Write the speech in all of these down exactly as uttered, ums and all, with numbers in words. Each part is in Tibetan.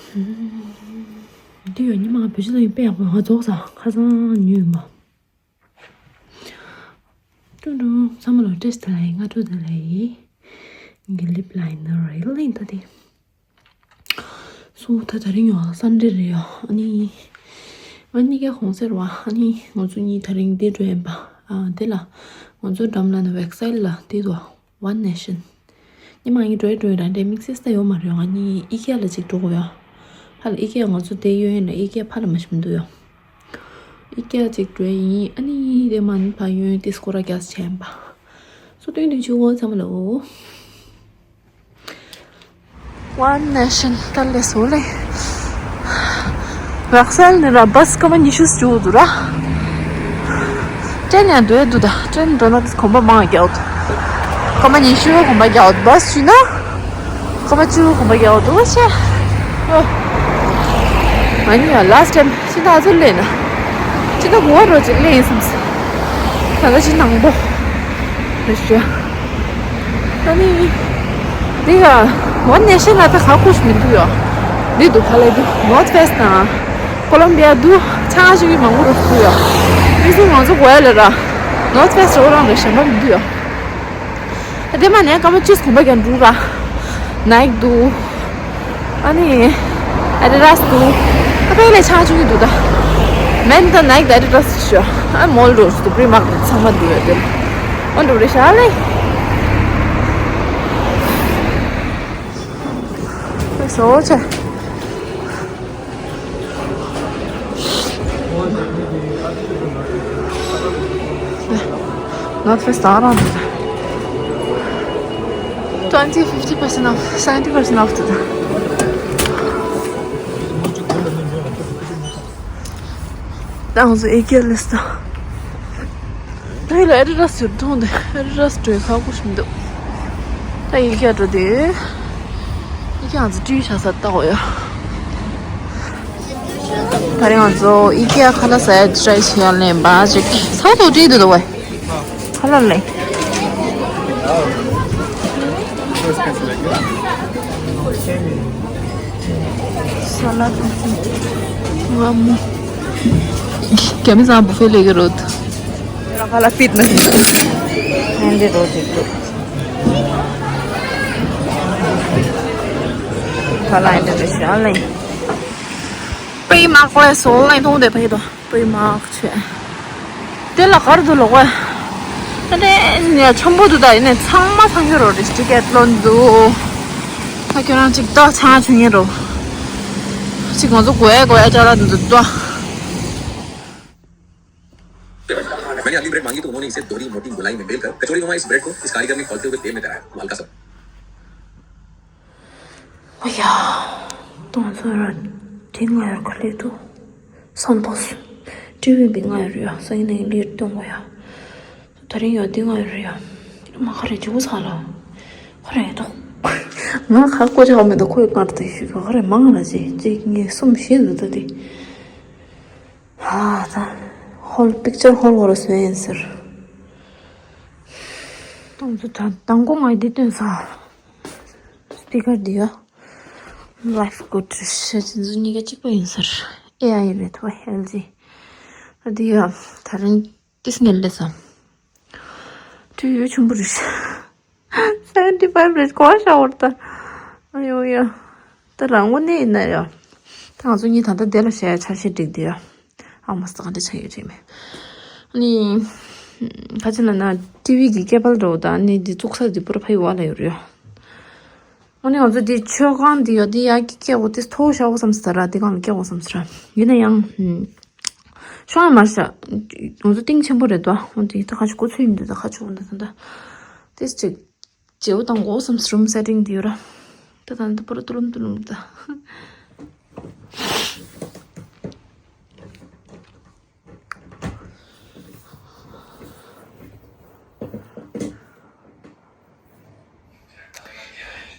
འདི་ཡོད་ཉི་མ་བེད་སྤྱོད་ཡིན་པས་ཡག་པོ་ང་རྫོགས་ས་ཁ་སང་ཉོས་ཡིན་པ། ཀྲུང་ཀྲུང་ཚང་མ་ལ་བཀྲ་ཤིས་བདེ་ལེགས། སྔ་དྲོ་བདེ་ལེགས། ངའི་ལིབ་ལའི་ནར་རེད་ལེན་ད་དེ། སུ་ད་ད་རིང་ཡོད་སན་ཌེ་རེད་ཡོད། ཨ་ནི་ང་གཉིས་ཀའི་གོང་སེར་བ། ཨ་ནི་ང་ཚོ་གཉིས་ད་རིང་འདི་འགྲོ་ཡིན་པ། ཨ་དེ་ལ་ང་ཚོ་འགྲམ་ལ་ནི་ཝེག་སའིལ་ལ་དེ་དོ། One Nation། ཉི་མ་ངའི་འགྲོ་ཡི་འགྲོ་ཡི་ར་འདྲེ་དམིགས་བསལ་ད་ཡོད་མ་རེད། ང་གཉིས་ཨི་ཀེ་ལ་ཅིག་འགྲོ་དགོས་ཡོད། ཕ་ལ་ཨི་ཀེ་ང་ཚོ་དེ་ཡོད་ཡིན་ལ་ཨི་ཀེ་ཕ་ལ་མ་ཤི་མི་འདུག་ཡོད། ཨི་ཀེ་ཅིག་འགྲོ་ཡི་ཡིན། ཨ་ནི་དེ་མ་ནི་ཕ་ཡོད་ཡིན་དེ་སྐོར་ར་རྒྱག་ཆེན་པ། སུ་སྟོན་དུ་ཆུ་བོ་ཚང་མ་ལ་འོ། One Nation ད་ལས་སོ་ལེ། ཝེག་སའིལ་ནས་ར་བྷ་སི་སྐར་མ་ཉི་ཤུ་ཙམ་འགྲོ་འདུག་ར། ཏྲེན་ཡང་འགྲོ་ཡ་འདུག་ད་ཏྲེན་འགྲོ་ན་གོམ་པ་མང་རྒྱག་འདུག་སྐར་མ་ཉི་ཤུ་གོམ་པ་རྒྱག་འདུག་བྷ་སི་ཞུས་ན་སྐར་མ་བཅུ་གོམ་པ་རྒྱག་འདུག་ཤ། ཨོ། ང་གཉིས་ཡང་ལ་སི་ཊི་ཊེམ་ཕྱི་ཟླ་ཚོ་ལེན་ན། ཕྱི་ཟླ་གོ་བ་རོ་ཅིག་ལེན་བསམ་སོང་། ད་ལྟ་ཕྱི་ནང་པོ། རེད་ཤག་ད་ནི། འདི་ག One Nation ལ་ད་ག་ཁུ་ཞིག་མི་འདུག་ཡོ། འདི་འདུག་ག་ལ་འདུག North Face དང་། ཀོ་ལོམ་བི་ཡ་འདུག་ཆང་ཞིག་མང་པོ་རུ་འདུག་ཡོ། འདི་ཚོ་ང་ཚོ་གོ་ཡ་ལ་ར། North Face རོ་རང་རེད་གཞན་པ་མི་འདུག་ཡོ། དེ་མ་ནས་སྐར་མ་བཅུ་གོམ་པ་རྒྱག་འགྲོ་ར། Nike འདུག་ཨ་ནི། Adidas འདུག་ཨ་ཕའི་ལས་ཆང་ཆུང་གི་འདུག་ད། མེན་ད་Nike ད་Adidas ཤོ། ཨ་མོལ་འགྲོ་ཞུ་དུ་པི་རི་མག་ཚང་མ་འདུག་ཡོད་དེ། ཨོ་འགྲོ་རེ་ཤ་ལེ། སོ་ཆེ། North Face ད་རང་འདུག Twenty, fifty percent off, seventy percent off དུ་ད། ད་ང་ཚོ་ཨི་ཀེ་ལས་ད། ད་ཡི་ལ་ཨེ་ཌི་ཌ་སི་ཡོད་མཐོང་དེ་ཨེ་ཌི་ཌ་སི་འགྲོ་ཁག་པོ་ཞིག་མི་འདུག་ད་ཨི་ཀེ་འགྲོ་དེ། ཨི་ཀེ་ང་ཚོ་ཊི་ཝི་ཤ་ས་ལྟ་འོ་ཡ། ད་རིང་ང་ཚོ་ཨི་ཀེ་ཁ་ལག་ཟ་ཡ་ཊི་རའི་བྱེད་ཡ་ལེན་པ་ཅིག་ས་ཐོག་བྲིས་འདུག་ད་ཝེ། ཁ་ལག་ལེན། ས་ལ་ང་མོ། རྒྱ་མི་ཚང་བུ་ཕེ་ལེ་གི་རོད། ཁ་ལག་པིད་མ་ཧན་དེ་རོ་ཅིག་འདུག་ཁ་ལག་ཨེ་འདྲ་རེ་བྱེད་ཡ་ལེན། པི་མག་ལས་སོ་ལེན་མཐོང་དེ་ཕ་ཡི་དོ། པི་མག་ཆེ། དེ་ལ་གར་དུ་ལོག་བ། ད་དེ་ནས་ཆེན་པོ་འདུག་ད་ཡིན་ནས་ཚང་མ་ཚང་གི་རོ་རེ་ཌི་ཀེ་ཐི་ལོན་འདུག་ད་ཁྱོད་རང་ཅིག་ཏོ་ཆང་ཆུང་ཡིན་རོ། ཅིག་ང་ཚོ་དགོས་ཡ་དགོས་ཡ་ཅ་ལག་འདུག་ཏོ། मैंने अगली ब्रेड मांगी तो उन्होंने इसे दोहरी मोटी गोलाई में बेलकर कचौड़ी नुमा इस ब्रेड को इस कारीगर ने खोलते हुए तेल में तैरा है। वो हल्का सा ཨ་ཡ། ཏང་ཚོ་ར་དེ་ང་ཡར་ཁ་ལེ་དུ། སམ་པོ་སི། ཊི་ཝི་འདི་ང་ཡར་ཡ་སང་ཉིན་ལེ་ཊི་གཏོང་བ་ཡ། ད་རིང་ཡ་དེ་ང་ཡར་ཡ། མ་ཁ་རེ་ཇུ་ཚ་ལ། ཁ་རེ་ཏོ། ང་ཁ་ཀོ་ཅག་མེད་དོ་ཁོའི་ཀར་དུ་ཞུ་ག་ཁ་རེ་མང་ལ་ཅི་ཅི་ངས་གསུམ་བཞི་འདུག་ད་དེ། ཧ་ད། ཧོལ་པིག་ཅར་ཧོལ་བོར་སོན་ཟེར། ཏང་ཚོ་ད་དང་པོ་ང་འདི་སྟོན་ས། སྤི་ཀར་འདི་ཡ། ལའིཕ་གོ་ཊི་ཤ་ཅི་ཚོ་གཉིས་ཀ་གཅིག་པ་ཡིན་ཟེར། ཨེ་ཨའི་རེད་ཐོ་ཨེལ་ཇི། འདི་ཡ་ད་རིང་ཏིས་ངན་ལེ་ས། དུས་ཡོད་ཆུང་པོ་རེད། Seventy five རེད་གོ་ཤ་བོར་ད། ཨ་ཡོ་ཡ། ད་རང་ངོ་ནས་ཡིན་ན་ཡ། ད་ང་ཚོ་གཉིས་ད་ལྟ་དེ་ལ་བཤད་ཡ་ཆ་ཤས་འགྲིག་དེ་ཡ། ཨ་མ་སྟག་འདྲ་ཆ་ཡོད་ཅེས་མེད། ཨ་ནི། ཁ་ཅིག་ལ་ན་ཊི་ཝི་གི་ཀེ་བལ་འགྲོ་ད་ཨ་ནི་འདི་བཙུགས་ས་འདི་པུ་ར་ཕ་ཡི་བ་ལ་ཡོད་རེད་ཡ། ཨ་ནི་ང་ཚོ་འདི་མཆོད་ཁང་འདི་ཡ་འདི་ཡ་གི་སྐྱེ་བོ་དེ་མཐོ་ཤ་བོ་བསམ་ས་ར་འདི་གང་ལ་སྐྱེ་བོ་བསམ་ས་ར། ཡིན་ན་ཡང་། ཤོང་ཡ་མར་ཤ། ང་ཚོ་གཏིང་ཆེན་པོ་རེད་དོ། འོ་འདི་ད་ཁ་ཆུ་ཀོ་ཚོད་ཡིན་འདི་ད་ཁ་ཆུ་འོ་འདི་ད་ད། དེ་ཅིག་བརྗེ་བོ་དང་གོ་བསམ་སི་རུམ་སེ་ཊིང་དེ་ཡོད་ར། ད་ད་ད་པོ་ར་ཏུ་ལུམ་ཏུ་ལུམ་ད།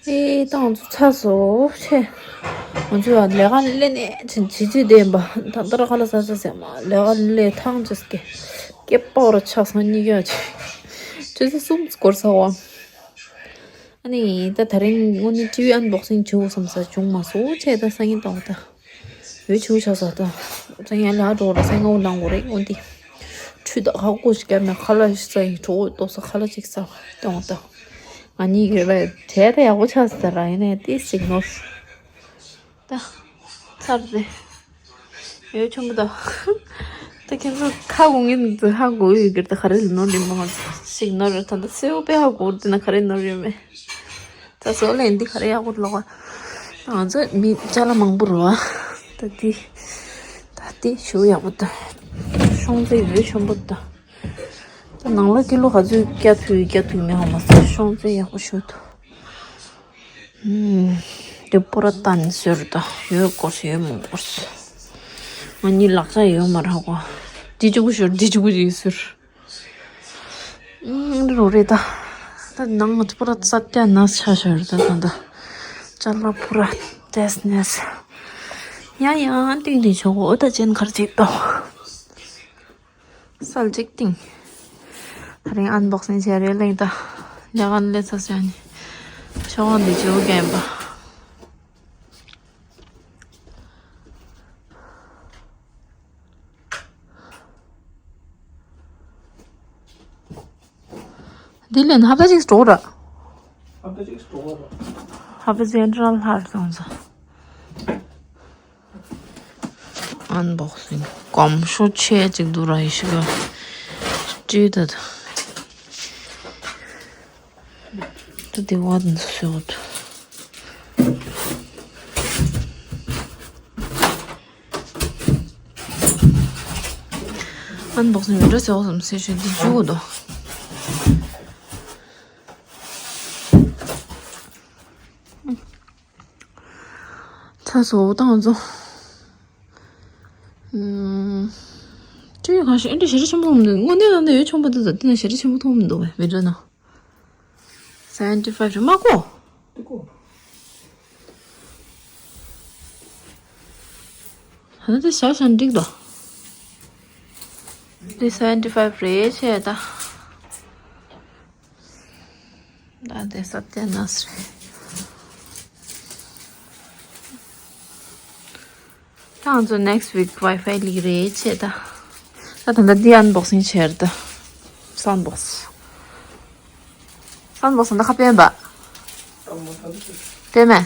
ཨེ་ད་ང་ཚོ་ཚ་སོ་ཆེ། ང་ཚོ་ལས་ཀ་ལས་ནས་ཕྱིན་ཕྱི་ཕྱི་བསྡད་པ་ད་ལྟ་ར་ཁ་ལ་ས་ས་ཟེར་མ་ལས་ཀ་ལས་ཐང་ཅེས་ཀྱི་སྐེད་པ་ར་ཆགས་སོང་གཉིས་ཀ་ཅི་ཅི་ཚེ་གསུམ་སྐོར་ས་བ། ཨ་ནི་ད་དེ་རིང་དངོས་གནས་ཊི་ཝི་ཨན་བོག་སིང་བྱེད་དགོས་བསམ་ས་བྱུང་མ་སོང་བྱས། ད་སང་ཉིན་བཏང་བ་ད། འོད་ཆུ་ཆགས་ས་ད། སང་ཉིན་ལ་འགྲོ་ར་སང་ངའོ་ལང་དགོས་རེད། འོན་ཏེ་ཁྲུས་ད་ཧ་གོ་ཞིག་བརྒྱབ་ནས་ཁ་ལག་ཞིག་ཟ་ཡིན། གྲོགས་ཏོག་ས་ཁ་ལག་ཅིག་ཟ་བ་བཏང་བ་ད། ང་གཉིས་ཀྱི་རེད་བྱས་ད་ཡག་པོ་ཆགས་ས་ད་ར། ཡིན་ནའི་ཏིས་ཅིག་ནོར། ད། ཚར་ཏེ། ཡོད་ཆུང་པོ་ད། ད་ཁྱེད་ཚོ་ཁ་གོ་ངེས་འདུག་ཧ་གོ་ཡོད་ཀྱི་རེད། ད་ག་རེ་ལ་ནོར་ཡིན་པ་ང་ཚོ་ཞིག་ནོར་རེད། ད་ད་སེའུ་དཔེ་ཧ་གོ་རེད། ད་ན་ག་རེ་ནོར་ཡོད་མེད། ད་བཟོ་ལེན་འདི་ག་རེ་ཡག་པོ་ལོག་ཨ། ང་ཚོ་མི་ཅ་ལག་མང་པོ་རེད་བ། ད་འདི། ད་འདི་ཞུ་ཡག་པོ་ད། ཤོང་ཙེ་ཡོད་ཆུང་པོ་ད། ད་ནང་ལ་ཀི་ལོ་ག་ཚོད་བརྒྱབ་ཐུབ་བརྒྱབ་ཐུབ་མེད་ཧ་མ་སོང་། ཤོང་ཙེ་ཡག་པོ་ཞུ་ཐུབ། ཨུམ། དེ་པོ་ར་ཏན་ཟེར་ད། ཡོད་སྐོར་ཡོད་མང་སྐོར། ང་གཉིས་ལག་ཆ་ཡོད་མ་རག་གོ། འདི་གཅིག་པུ་ཤོར་འདི་གཅིག་པུ་ཡིན་ཟེར། ཨུམ། རོ་རེད་ད། ད་ནང་ང་ཚོ་པོ་ར་ས་ཏྱ་ནས་ཆ་ཤར་ད་ད་ད། ཅ་ལག་པོ་ར་ཏེས་ནས། ཡ་ཡ་ཏིང་ཏིང་ཆོག་གོ། ད་ཅན་གར་ཅིག་ཏོ། སལ་ཅིག་ཏིང་། ད་རིང་ཨན་བོག་སིང་བྱས་རེད་གླེང་ད། ལས་ཀ་ལས་ཚ་ཟེར་ནི། ཆོག་འདི་ཅིའུ་རྒན་པ། འདི་ལས་ཧབ་ད་ཅིག་འགྲོ་ར། ཧབ་ད་ཅིག་འགྲོ་ར། ཧབ་ད་ཅིག་འགྲོ་ལྷར་སོང་ཚ། ཨན་བོག་སིང་། གོམས་ཤོ་ཆེ་ཅིག་འདུག་ར་ཡི་ཤི་ག་ཅི་ད་ད། ད་དེ་བ་དན་སོད། ཨན་བོག་སིང་མི་འདྲ་སོད་སམ་སེ་ཤོད་འདི་ཇུ་དོ། ཚ་སོ་བཏང་ཚོ། ཨུམ། ཅི་ཡོད་གང་ཤེས། ཨེ་འདྲ་ཞེ་དྲག་ཆེན་པོ་མཐོང་མི་འདུག་དངོས་གནས་ལ་འདི་ཡོད་ཆུང་པོ་འདུག་ད་འདི་ན་ཞེ་དྲག་ཆེན་པོ་མཐོང་མི་འདུག་བས་མི་འདྲ་ན། སེ་ཝན་ཊི་ཕའིབ་རེད་མ་གོ། འདི་གོ། ཧ་ན་འདི་ཤ་ཤ་འགྲིག་དོ། འདི་སེ་ཝན་ཊི་ཕའིབ་རེད་བྱས་ད། ད་དེ་ས་ཏེ་ནས་རེད། ད་ང་ཚོ་next week Wi-Fi ལིག་རེད་བྱས་ད། ད་ད་ལྟ་འདི་ཨན་བོག་སིང་བྱས་རེད་ད། སའུན་བོག་སི། སའུན་བོག་སི་འདི་ཁ་པན་པ། པན་མེད།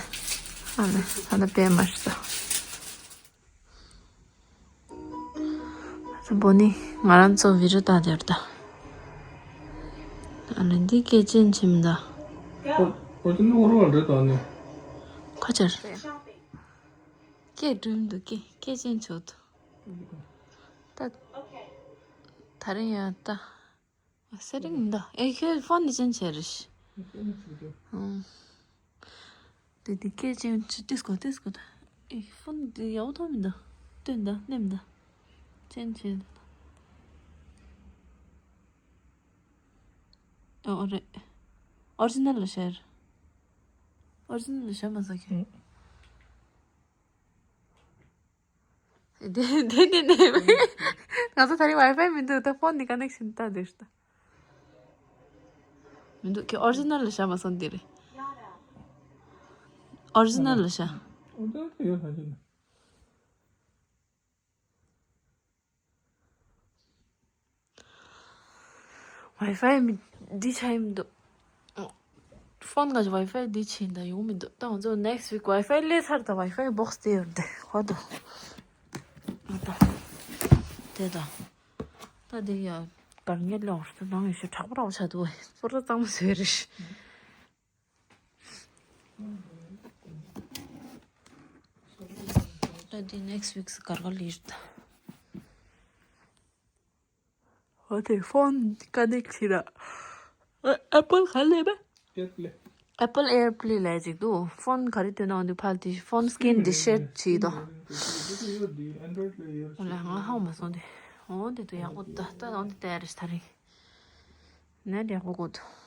ཨ་ནི་ད་ལྟ་པན་མ་ཤི་ད། སམ་པོ་ནི་ང་རང་ཚོ་བི་རི་ཏ་དེར་ད། ཨ་ནི་འདི་སྐད་ཅན་ཆེམ་ད། ཨོ་ཨོ་ཏི་ནོ་རོ་རེད་ད་ནི། ཁ་ཆར། སྐད་སྒྲོལ་འདུག་སྐད་སྐད་ཅན་ཆོད་དོ། ད། ད་རིང་ཡང་ད། སེ་རིང་མི་འདུག་ཨེ་ཁྱོད་ཕོན་འདི་ཅན་བྱས་རེད། ཨང་། དེ་དེ་སྐད་ཅན་ཅི་ཏིས་གོ་ཏིས་གོ་ད། ཨེ་ཕོན་འདི་ཡག་པོ་མཐོང་མི་འདུག་སྟོན་ད་ནེམ་ད། ཅན་བྱས་ད། ཨོ་རེད། ཨོ་རི་ཇི་ནལ་ལ་ཤར། ཨོ་རི་ཇི་ནལ་ལ་ཤར་མ་ཟ་ཁྱོད། དེ་དེ་དེ་དེ། ང་ཚོ་ད་རིང་ཝའི་ཕའི་མི་འདུག་ད་ཕོན་ནི་ཀ་ནེག་ཤན་ད་དེ་ཤི་ད། མི་འདུག་ཁྱོད་ཨོ་རི་ཇི་ནལ་ལ་བཞག་མ་སོང་དེ་རེད། ཨོ་རི་ཇི་ནལ་ལ་བཞག་ཨོ་ད་ད་ཡོད་ལྷ་ཅན། ཝའི་ཕའི་མི་འདི་ཆ་ཡིན་མི་འདུག་ཕོན་ག་ཅི་ཝའི་ཕའི་འདི་ཕྱིན་ད་ཡོང་མི་འདུག་ད་ང་ཚོ་ནེགསི་ཝིག་ཝའི་ཕའི་སླེབས་ཚར། ད་ཝའི་ཕའི་བོག་སི་དེ་ཡོད་དེ་ཧོ་དོ། ཨ་ད། དེ་ད། ད་དེ་ཡ་གར་ཉལ་ལོག་ད་ནང་ཡོད་ཤོད་དྲག་པོ་རག་ཆ་འདུག་བས་སྤོར་ད་གཙང་མ་བཟོས་རེད། ད་དེ་ནེགསི་ཝིག་སི་གར་གར་ལིར་ད། ཨོ་དེ་ཕོན་ཀ་ནེག་བྱེད་ར། ཨ་ཨེ་པལ་ག་ལས་པ། ཨེར་པི་ལེ། ཨེ་པལ་ཨེར་པི་ལེ་ལབ་ཅིག་འདུག་ཕོན་ག་རེ་སྟོན་ན་འོང་དུས་ཕལ་དེ་ཕོན་སི་ཀིན་དེ་ཤེར་བྱེད་དོ། འོ་ལ་ང་ཧ་མ་སོང་དེ། འོ་དེ་དུ་ཡག་པོ་ད་ད་འོང་དེ་ཏེ་རེ་ད་རེ། ནད་ཡག་པོ་གོ་དུ།